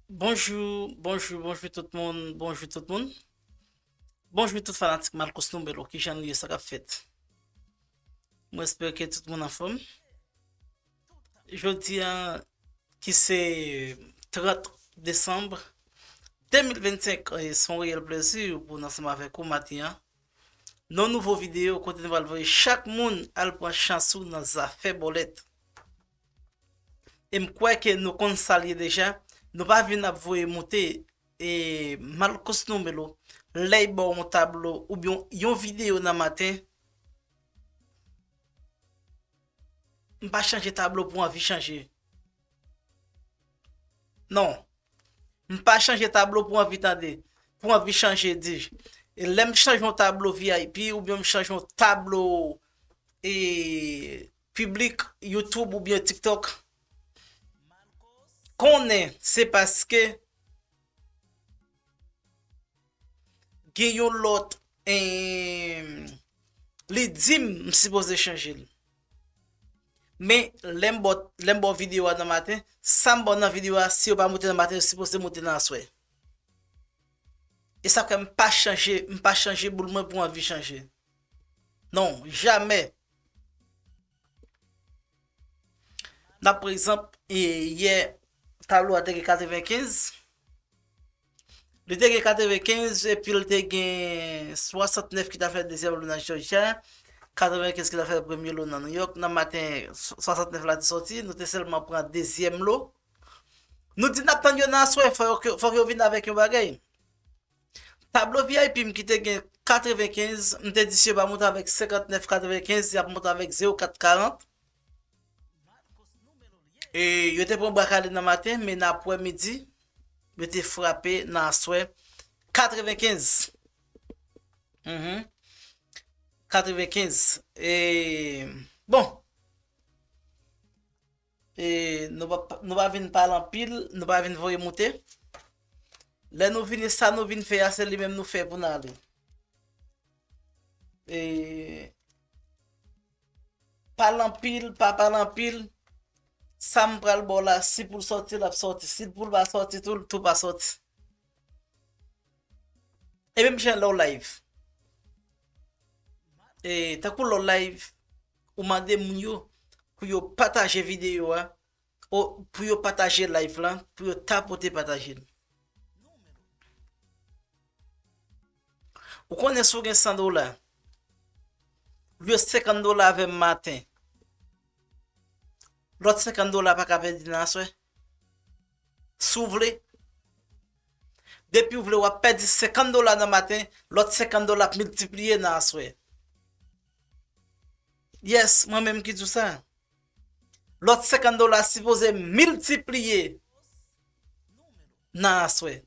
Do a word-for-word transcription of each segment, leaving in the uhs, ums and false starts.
Bonjou, bonjou, bonjou tout moun, bonjou tout moun. Bonjou tout fanatik Malcos Numelo, kijan nou ye, sa k ap fèt? Mwen espere ke tout moun anfòm. Jodi a, ki se trant desanm de mil vennsenk, e se yon reyèl plezi pou n ansanm avèk ou maten an. Nan nouvo videyo kote nou pral voye chak moun al pran chans ou nan zafè bòlèt. E m kwè ke nou konn sa l ye deja. Nou pa vin ap voye moute e Malcos Numelo, lè y ba w yon tablo oubyen yon videyo nan maten, m pa chanje tablo pou anvi chanje. Non. M pa chanje tablo pou anvi tande, pou anvi chanje di. E lè m chanje yon tablo V I P oubyen m chanje yon tablo e piblik YouTube oubyen TikTok, konnen se paske gen yon lòt, em, li di m m sipoze chanje l. Men lè m ba w, lè m ba w videyo a nan maten, sa m ba w nan videyo a, si yo pa moute nan maten, yo sipoze moute nan aswè. E sa fè m pa chanje, m pa chanje boul mwen pou anvi chanje. Non, jamè. Nan pa egzanp, e, yè, tablo a te gen katrevenkenz. Li te gen katrevenkenz, epi l te gen swasantnèf ki ta fè dezyèm lo nan Jòjya, katrevenkenz ki ta fè premye lo nan Nouyòk. Nan maten, swasantnèf la te sòti, nou te sèlman pran dezyèm lo. Nou di n ap tann yo nan aswè, fò yo, fòk yo vin avèk yon bagay. Tablo V I P m ki te gen katrevenkenz, m te di si yo pa monte avèk senkantnèf katrevenkenz, y ap monte avèk zewo kat karant. E yo te pran bwa kale nan maten, men nan aprèmidi, yo te frape nan aswè katrevenkenz. Mhm. Katrevenkenz. E, bon. E nou pa, nou pa vin pale anpil, nou pa vin voye moute. Lè nou vini, sa nou vin fè a, se li menm nou fè pou n ale. E pale anpil, pa pale anpil, sa m pral ba w la, si pou l sòti, l ap sòti. Si pou l pa sòti tou, l tou pa sòti. E menm jan lè w live. E tankou lè w live, ou mande moun yo pou yo pataje videyo a, o, pou yo pataje live la, pou yo tapote pataje l. Ou konnen si w gen san dola, ou jwe senkant dola avè m maten, lòt senkant dola pa ka pèdi nan aswè. Si w vle, depi w vle, w ap pèdi senkant dola nan maten, lòt senkant dola ap miltipliye nan aswè. Yes, mwen menm ki di w sa. Lòt senkant dola sipoze miltipliye nan aswè.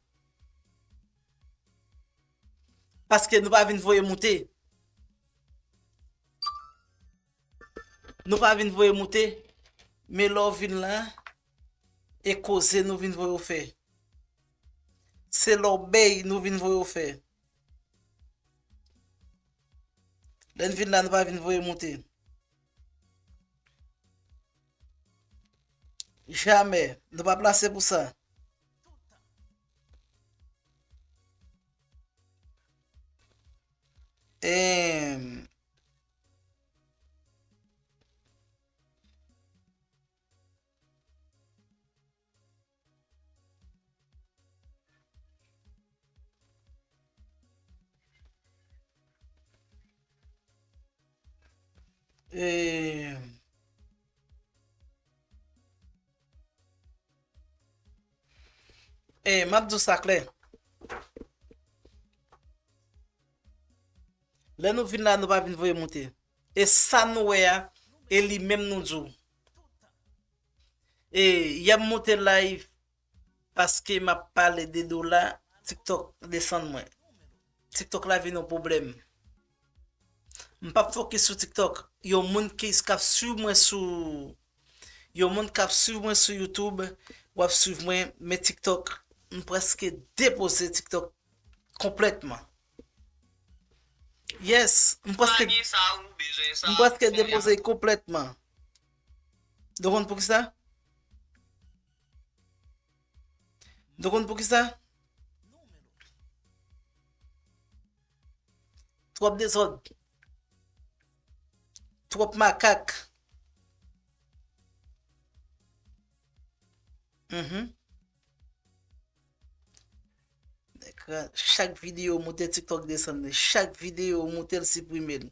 Paske nou pa vin voye moute. Nou pa vin voye moute, men lè w vin la, e koze nou vin voye w fè. Se lòbèy nou vin voye w fè. Lè n vin la, nou pa vin voye moute. Jamè. Nou pa plase pou sa. Em, E, e, m ap di w sa klè. Lè nou vin la, nou pa vin voye moute. E sa nou wè a, e li menm nou di w. E, y ap monte live paske m ap pale de dola, TikTok desann mwen. TikTok la vin yon pwoblèm. M p ap fokis sou TikTok. Yon moun ki, k ap swiv mwen sou, yon moun k ap swiv mwen sou YouTube, w ap swiv mwen, men TikTok, m prèske depoze TikTok konplètman. Yes, m prèske, m prèske depoze konplètman. Ou konn poukisa? Nou konn poukisa? Twòp dezòd. Twòp makak. Mhm. Nèg la, chak videyo w moute TikTok desann li. Chak videyo w moute l siprime l.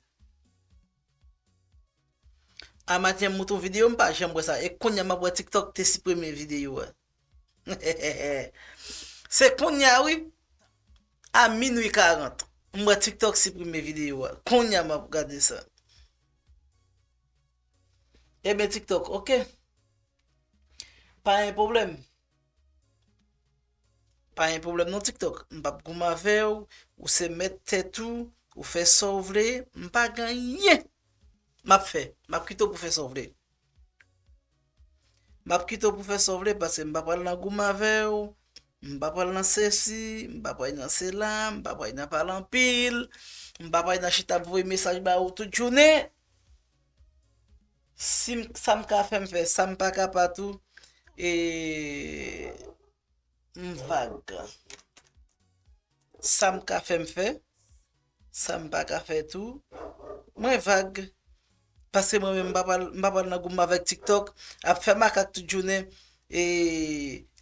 A maten m moute yon videyo, m pa janm wè sa. E kounye a m ap wè TikTok te siprime videyo a. Se kounye a wi. A minwi karant, m wè TikTok siprime videyo a. Kounye a m ap gade sa. Ebyen TikTok, oke. Pa gen pwoblèm. Pa gen pwoblèm non TikTok. M p ap goumen avè w, ou se mèt tèt ou, ou fè sa w vle, m pa gen anyen m ap fè. M ap kite w pou fè sa w vle. M ap kite w pou fè sa w vle, paske m pa pral nan goumen avè w, m pa pral nan sesi, m pa pral nan sela, m pa pral nan pale anpil, m pa pral nan chita ap voye mesaj ba ou tout jounen. Si m, sa m ka fè, m fè, sa m pa ka pa tou, e, m vag. Sa m ka fè, m fè, sa m pa ka fè tou, mwen vag. Paske mwen menm, m pa pral, m pa pral nan goumen avèk TikTok, ap fè makak tout jounen, e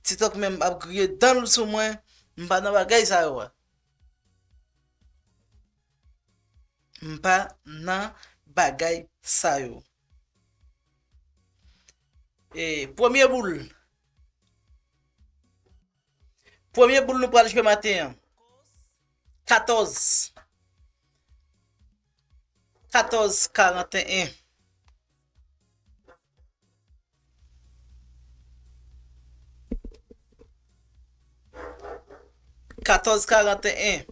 TikTok menm ap griyen dan l sou mwen, m pa nan bagay sa yo a. M pa nan bagay sa yo. E, premye boul. Premye boul nou pral jwe maten an. Katòz. Katòz karanteyen. Katòz karanteyen.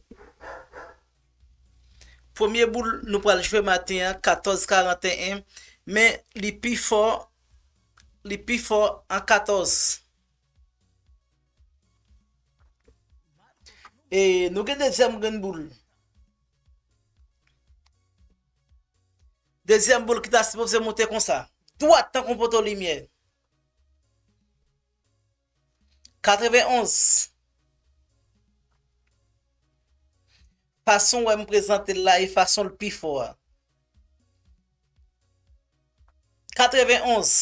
Premye boul nou pral jwe maten an, katòz karanteyen, men li pi fò, li pi fò an katòz. E nou gen dezyèm grenn boul. Dezyèm boul ki ta sipoze moute konsa. Dwat tankou poto limyè. Katrevenonz. Fason w wè m prezante l la e fason l pi fò a. Katrevenonz.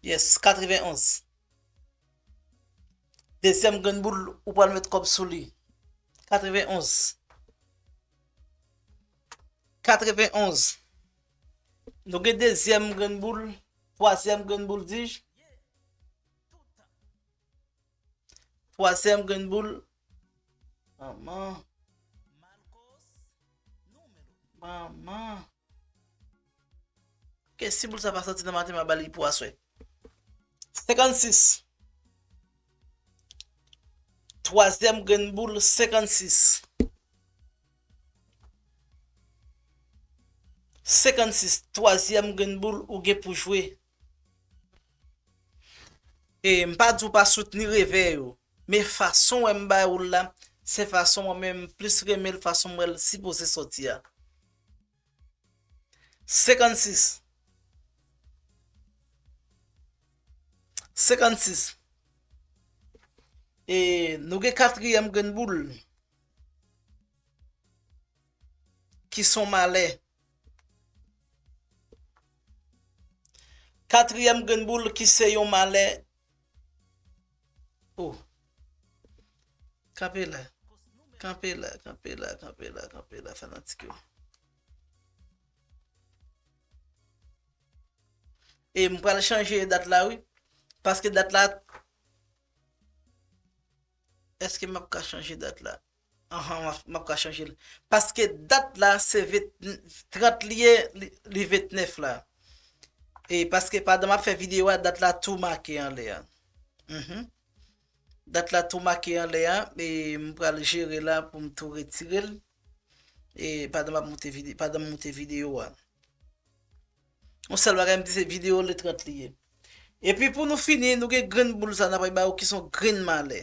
Yes, katrevenonz. Dezyèm grenn boul, ou pral met kòb sou li. Katrevenonz. Katrevenonz. Nou gen dezyèm grenn boul, twazyèm grenn boul, di j. Twazyèm grenn boul. Manman. Manman. Ke si boul sa pa soti nan maten, m a ba li pou aswè. Senkannsis. Twazyèm grenn boul, senkannsis. Senkannsis, twazyèm grenn boul ou gen pou jwe. E m pa di w pa soutni revè yo, men fason w wè m ba ou l la, se fason mwen menm m plis renmen l, fason m wè l sipoze sòti a. Senkannsis. Senkannsis. E nou gen katriyèm grenn boul ki se yon malè. Katriyèm grenn boul ki se yon malè. Oh. Kanpe la. Kanpe la, kanpe la, kanpe la, kanpe la, fanatik yo. E m pral chanje dat la, wi. Paske dat la, èske m ap ka chanje dat la? Anhan, m ap, m ap ka chanje l. Paske dat la, se ven, trant li ye, li, li ventnèf la. E paske pandan m ap fè videyo a, dat la tou make anlè a. Mhm. Dat la tou make anlè a, e m pral jere la pou m tou retire l. E pandan m ap moute vide-, pandan m moute videyo a. Yon sèl bagay m di se videyo le trant li ye. Epi pou nou fini, nou gen grenn boul sa n ap ba ou ki se yon grenn malè.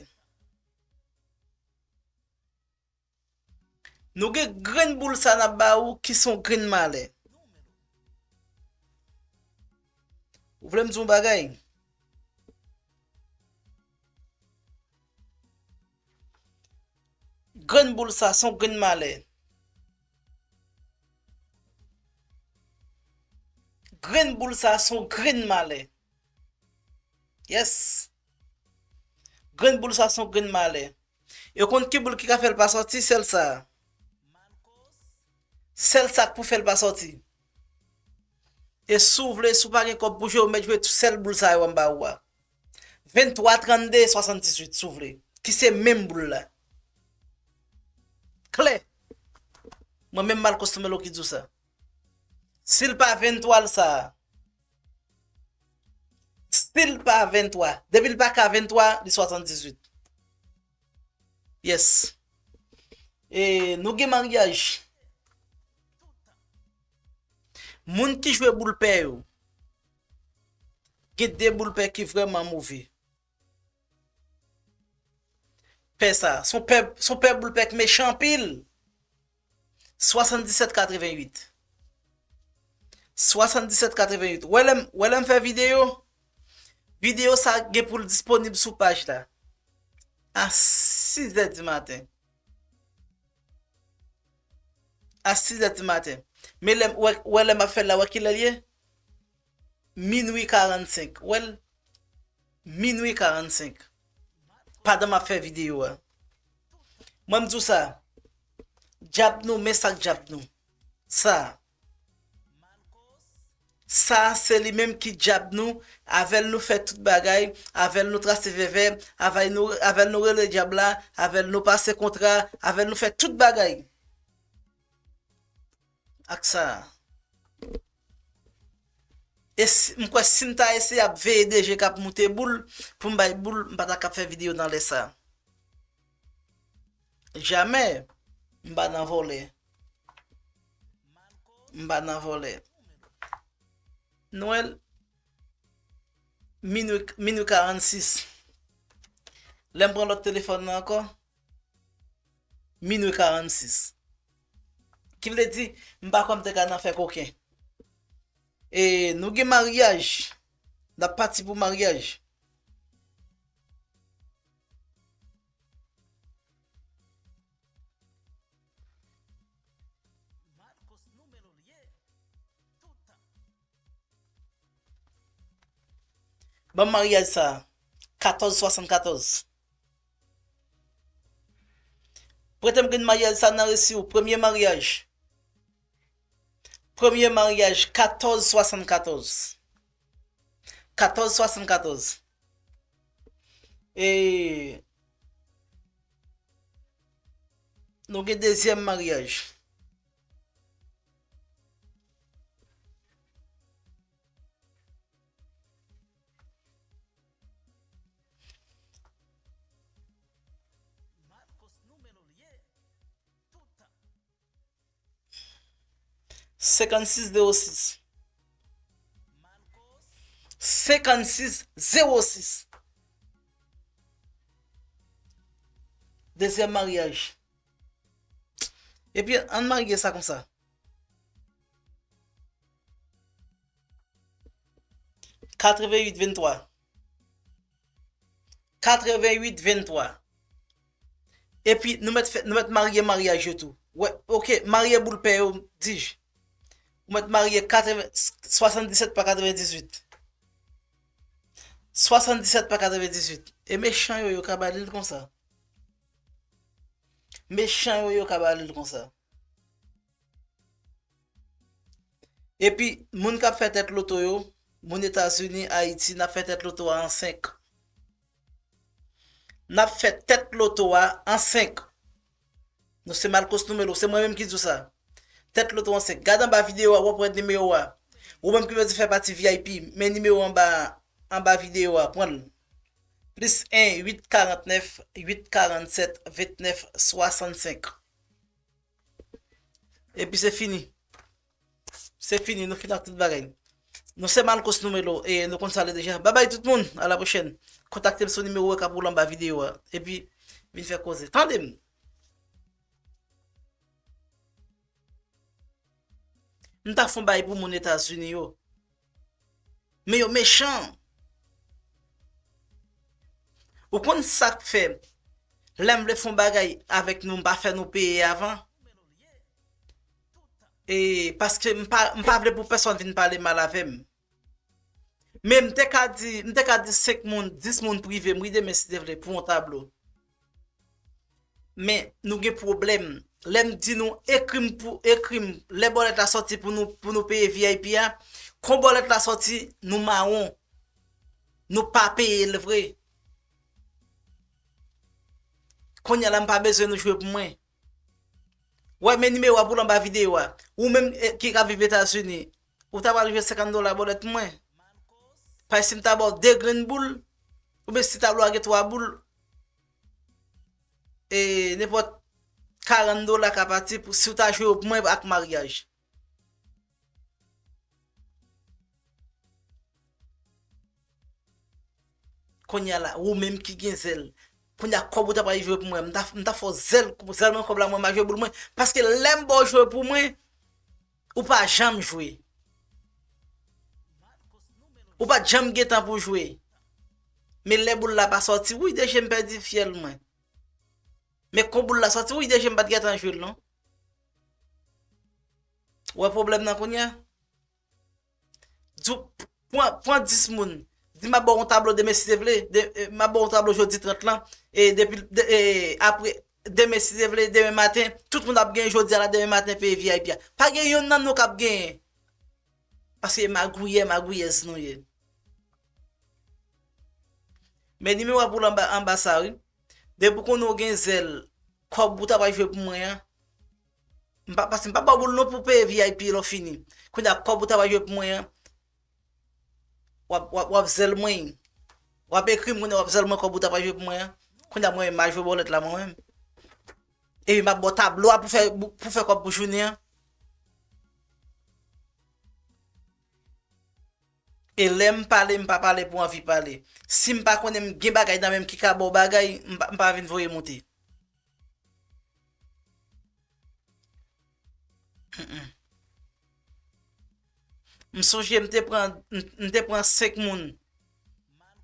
Nou gen grenn boul sa n ap ba ou ki se yon grenn malè. Ou vle m di yon bagay? Grenn boul sa se yon grenn malè. Grenn boul sa se yon grenn malè. Yes. Grenn boul sa se yon grenn malè. E w konn ki boul ki ka fè l pa sòti? Sèl sa. Sèl sa k pou fè l pa sòti. E si w vle, si w pa gen kòb pou jwe, ou mèt jwe sèl boul sa yo m ba ou a. Venntwa trannde swasanndizuit, si w vle. Ki se menm boul la. Klè. Mwen menm Malcos Numelo ki di w sa. Si l pa venntwa l sa. Si l pa venntwa. Depi l pa ka venntwa, li swasanndizuit. Yes. E nou gen maryaj. Moun ki jwe boul pè yo. Gen de boul pè ki vrèman move. Pè sa, se yon pè, se yon pè boul pè k mechan anpil. Swasanndisèt katrevennuit. Swasanndisèt katrevennuit. Wè lè m, wè lè m fè videyo? Videyo sa gen pou l disponib sou paj la. A sizè di maten. A sizè di maten. Men lè m, wè, wè lè m ap fè l la, wè kilè l ye? Minwi karannsenk. Wè l? Minwi karannsenk. Pandan m ap fè videyo a. Mwen m di w sa. Dyab nou, men sa k dyab nou. Sa. Sa se li menm ki dyab nou. Avè l nou fè tout bagay. Avè l nou trase vèvè. Avè l nou, avè l nou rele dyab la. Avè l nou pase kontra. Avè l nou fè tout bagay. Ak sa. E si, m kwè si m ta eseye ap veye de je k ap moute boul, pou m bay boul, m pa ta ka ap fè videyo nan lè sa. Jamè, m pa nan vòlè. M pa nan vòlè. Nwèl, minwi, minwi karannsis. Lè m pran lòt telefòn nan ankò, minwi karannsis. Ki vle di, m pa kwè m te ka nan fè koken. E nou gen maryaj. N ap pati pou maryaj. Ban m maryaj sa. Katòz swasannkatòz. Prete m grenn maryaj sa nan resi w. Premye maryaj. Premye maryaj, katòz swasannkatòz. Katòz swasannkatòz. E nou gen dezyèm maryaj. Senkannsis zewo sis. Senkannsis zewo sis. Dezyèm maryaj. Epi, ann marye sa konsa. Katrevennuit venntwa. Katrevennuit venntwa. Epi, nou mèt fè, nou mèt marye maryaj yo tou. Wè, oke, marye boul pè yo, dij. Ou mèt marye katreven, swasanndisèt pa katrevendizuit. Swasanndisèt pa katrevendizuit. E mechan yo, yo ka ba li l konsa. Mechan yo, yo ka ba li l konsa. Epi, moun k ap fè tèt loto yo, moun Etazini, Ayiti, n ap fè tèt loto a an senk. N ap fè tèt loto a an senk. Nou se Malcos Numelo, se mwen menm ki di w sa. Tèt loto an senk. Gade anba videyo a, w ap wè nimewo a. Ou menm ki bezwen fè pati V I P, men nimewo anba, anba videyo a, pran l. Plis en uit karantnèf uit karannsèt ventnèf swasannsenk. Epi se fini. Se fini, nou fini ak tout bagay. Nou se Malcos Numelo, e nou konn sa l ye deja. Babay tout moun, a la pwochèn. Kontakte m sou nimewo k ap woule anba videyo a. Epi, vin fè koze. Tande m. M ta fè yon bagay pou moun Etazini yo. Men yo mechan. Ou konn sa k fè? Lè m vle fè yon bagay avèk nou, m pa fè nou peye avan. E, paske m pa, m pa vle pou pèsonn vin pale mal avè m. Men m te ka di, m te ka di senk moun, dis moun prive m, wi, demen si Dye vle, pou yon tablo. Men nou gen pwoblèm. Lè m di nou ekri m pou, ekri m, lè bòlèt la sòti pou nou, pou nou peye V I P a, kon bòlèt la sòti, nou mawon. Nou pa peye l vre. Kounye a la, m pa bezwen nou jwe pou mwen. Wè, men nimewo a pou l anba videyo a. Ou menm, eh, ki ka viv Etazini, ou ta pral jwe senkant dola bòlèt pou mwen? Paske si m ta ba w de grenn boul, oubyen si tablo a gen twa boul, e nenpòt karant dola ka pati pou, si w ta jwe yo pou mwen ak maryaj. Kounye a la, ou menm ki gen zèl. Kounye a, kòb ou ta pral jwe pou mwen. M ta, m ta fè w zèl, zèl mwen kòb la, mwen, m a jwe boul mwen. Paske lè m ba w jwe pou mwen, ou pa janm jwe. Ou pa t janm gen tan pou jwe. Men lè boul la pa sòti, wi, deje m pèdi fyèl mwen. Men kon boul la sòti, wi, deje m pa t gentan jwe l, non. Ou wè pwoblèm nan kounye a? Di w, pran, pran dis moun. Di m ap ba w yon tablo demen si Dye vle. De, eh, m ap ba w yon tablo jodi trant lan. E depi, de, e apre, demen si Dye vle, demen maten, tout moun ap gen jodi a la, demen maten peye V I P a. Pa gen yonn nan nou k ap genyen. Paske magouyè, magouyèz nou ye. Men nimewo a pou l anba, anba sa, wi. Depi w konnen w gen zèl, kòb ou ta pral jwe pou mwen an. M pa, paske m pa ba w boul non pou peye V I P lè w fini. Kounye a kòb ou ta pral jwe pou mwen an, w ap, w ap, w ap zèl mwen. W ap ekri m kounye a w ap zèl mwen kòb ou ta pral jwe pou mwen an. Kounye a mwen menm m a jwe bòlèt la mwen menm. Epi m ap ba w tablo a pou fè, pou fè kòb pou jounen an. E lè m pale, m pa pale pou anvi pale. Si m pa konnen m gen bagay nan men m ki ka ba w bagay, m pa, m pa vin voye moute. Mm, mm. M sonje m te pran, m, m te pran senk moun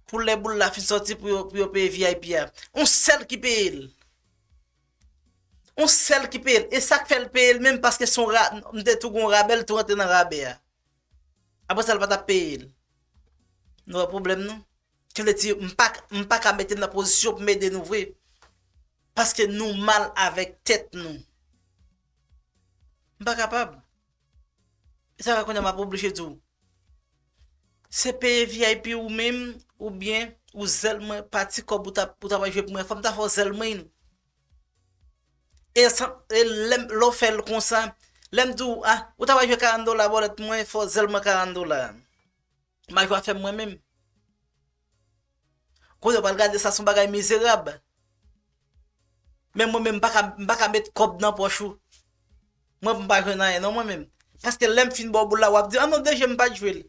pou lè boul la fin sòti pou yo, pou yo peye V I P a. Yon sèl ki peye l. Yon sèl ki peye l. E sa k fè l peye l menm, paske se yon ra-, m te tou gen yon rabè, l tou rantre nan rabè a. Apre sa, l pa t ap peye l. Nou wè pwoblèm nou? Ki vle di, m pa, m pa ka mete m nan pozisyon pou m ede nou vre. Paske nou mal avèk tèt nou. M pa kapab. E sa fè kounye a m ap oblije di w. Se peye V I P ou menm, oubyen ou zèl mwen, pati kòb ou ta, ou ta pral jwe pou mwen. Fò m ta fè w zèl mwen. E san, e lè m, lè w fè l konsa, lè m di w, ah, ou ta pral jwe karant dola bòlèt mwen, fò w zèl mwen karant dola. M a jwe afè m mwen menm. Kounye a w pral gade sa se yon bagay mizerab. Men mwen menm, m pa ka, m pa ka met kòb nan pòch ou. Mwen, m pa jwenn anyen non mwen menm. Paske lè m fin ba w boul la, w ap di, ah non, deje m pa t jwe l.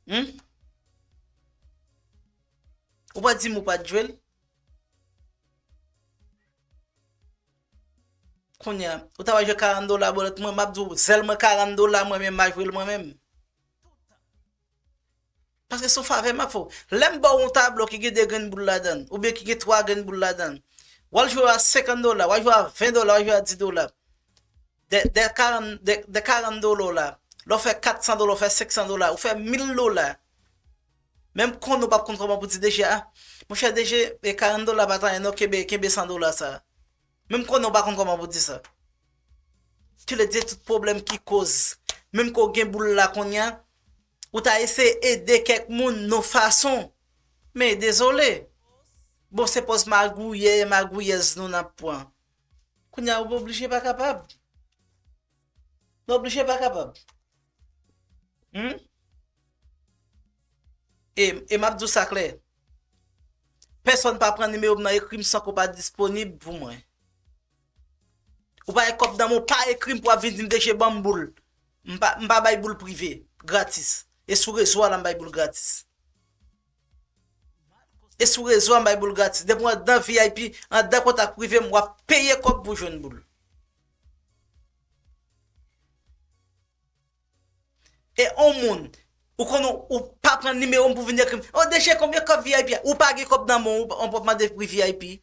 Hmm? Ou pa di m ou pa t jwe l. Kounye a, ou ta va jwe karant dola bòlèt mwen, m ap di w, zèl mwen karant dola, mwen menm, m a jwe l mwen menm. Paske se yon favè m ap fè w. Lè m ba w yon tablo ki gen de grenn boul ladan l, oubyen ki gen twa grenn boul ladan l, w al jwe a senkant dola, w al jwe a ven dola, w al jwe a dis dola. De, de karant, de, de karant dola w la, lè w fè kat san dola, w fè senk san dola, ou fè mil dola. Menm konnen w p ap konn kòman pou di D G a, ah, monchè D G, e karant dola pa t anyen non, kenbe, kenbe san dola sa. Menm konnen w pa konn kòman pou di sa. Ki vle di tout pwoblèm ki koz, menm ke w gen boul la kounye a, ou ta eseye ede kèk moun nan fason. Men dezole. Bon, se pòz magouyè, magouyèz nou n ap pran. Kounye a, ou oblije pa kapab. Nou oblije pa kapab. Hmm? E, e m ap di w sa klè. Pèsonn pa pran nimewo m nan, ekri m san ke w pa disponib pou mwen. Ou pa gen kòb nan men w, pa ekri m pou w ap vin di m deje ban m boul. M pa, m pa bay boul prive, gratis. E sou rezo a la m bay boul gratis. E sou rezo a m bay boul gratis. Depi w anndan V I P, anndan kontak prive m, w ap peye kòb pou jwenn boul. E on moun, ou konn ou, ou pa pran nimewo m pou vin ekri m, oh, D G, konbyen kòb V I P a? Ou pa gen kòb nan men w, ou p ap mande pri V I P.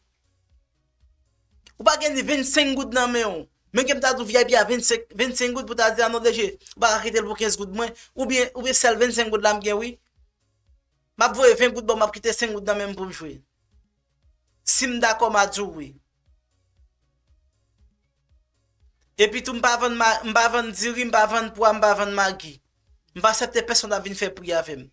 Ou pa gen ni vennsenk goud nan men w. Men ke m ta di w V I P a vennsenk, vennsenk goud pou ta di, a non, D G, ou pa ka kite l pou kenz goud mwen, oubyen, oubyen sèl vennsenk goud la m gen, wi. M ap voye ven goud ba w, m ap kite senk goud nan men m pou m jwe. Si m dakò, m a di w wi. Epi tou, m pa vann ma-, m pa vann diri, m pa vann pwa, m pa vann magi. M pa aksepte pèsonn ap vin fè pri avè m.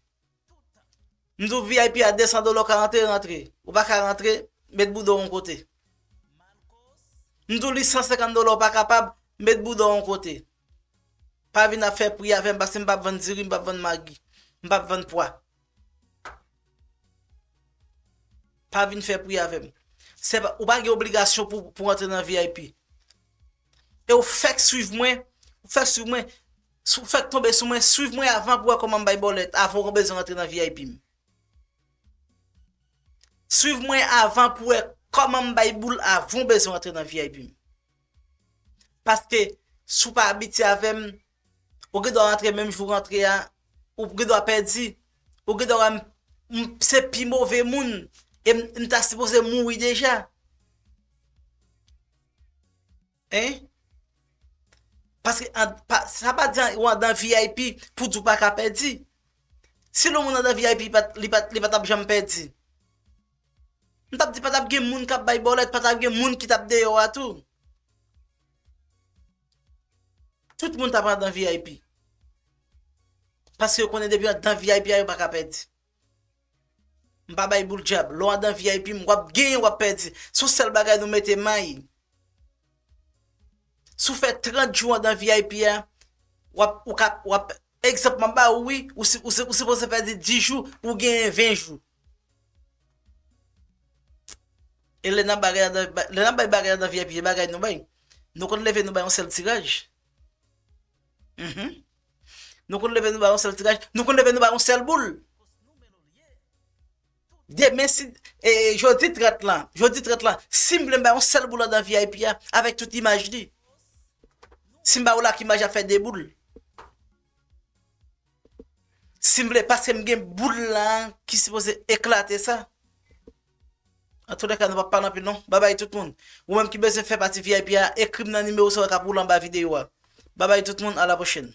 M di w V I P a de san dola, w ka rantre, rantre. Ou pa ka rantre, met bouda w yon kote. M di w li san senkant dola, w pa kapab, met bouda w yon kote. Pa vin ap fè pri avè m, paske m p ap vann diri, m p ap vann magi, m p ap vann pwa. Pa vin fè pri avè m. Se pa, ou pa gen obligasyon pou, pou antre nan V I P. E ou fèk swiv mwen, ou fèk swiv mwen, sou, fèk tonbe sou mwen, swiv mwen avan pou wè kòman m bay bòlèt, avan ou bezwen antre nan V I P m. Swiv mwen avan pou wè kòman m bay boul avan ou bezwen antre nan V I P m. Paske si w pa abitye avè m, ou gen dwa rantre menm jou rantre a, ou gen dwa pèdi, ou gen dwa wè m, m se pi move moun, e m, m ta sipoze mouri deja. Hein? Paske an, pa, sa pa di an, ou andan V I P pou di w pa ka pèdi. Si yon moun andan V I P, li pa, li pa, li pa t ap janm pèdi. M t ap di pa t ap gen moun k ap bay bòlèt, pa t ap gen moun ki t ap deyò a tou. Tout moun t ap andan V I P. Paske yo konnen depi yo andan V I P a, yo pa ka pèdi. M pa bay boul dyab. Lè w andan V I P m, w ap genyen, w ap pèdi. Se yon sèl bagay nou mete may. Si w fè trant jou andan V I P a, w ap, ou ka, w ap, egzanp m ap ba ou wi, ou si, ou si, ou sipoze pèdi dis jou, ou genyen ven jou. E lè n ap bagay andan, lè n ap bay bagay andan V I P, e bagay nou bay. Nou konn leve nou bay yon sèl tiraj. Mhm. Nou konn leve nou bay yon sèl tiraj. Nou konn leve nou bay yon sèl boul. Demen, si, e, jodi trant lan, jodi trant lan, si m vle m bay yon sèl boul andan V I P a, avèk tout imaj li. Si m ba ou la, ki imaj ap fè de boul. Si m vle, paske m gen boul la ki sipoze eklate sa. Antoulèka, nou p ap pale anpil non. Babay tout moun. Ou menm ki bezwen fè pati V I P a, ekri m nan nimewo sa w wè k ap woule anba videyo a. Babay tout moun, a la pwochèn.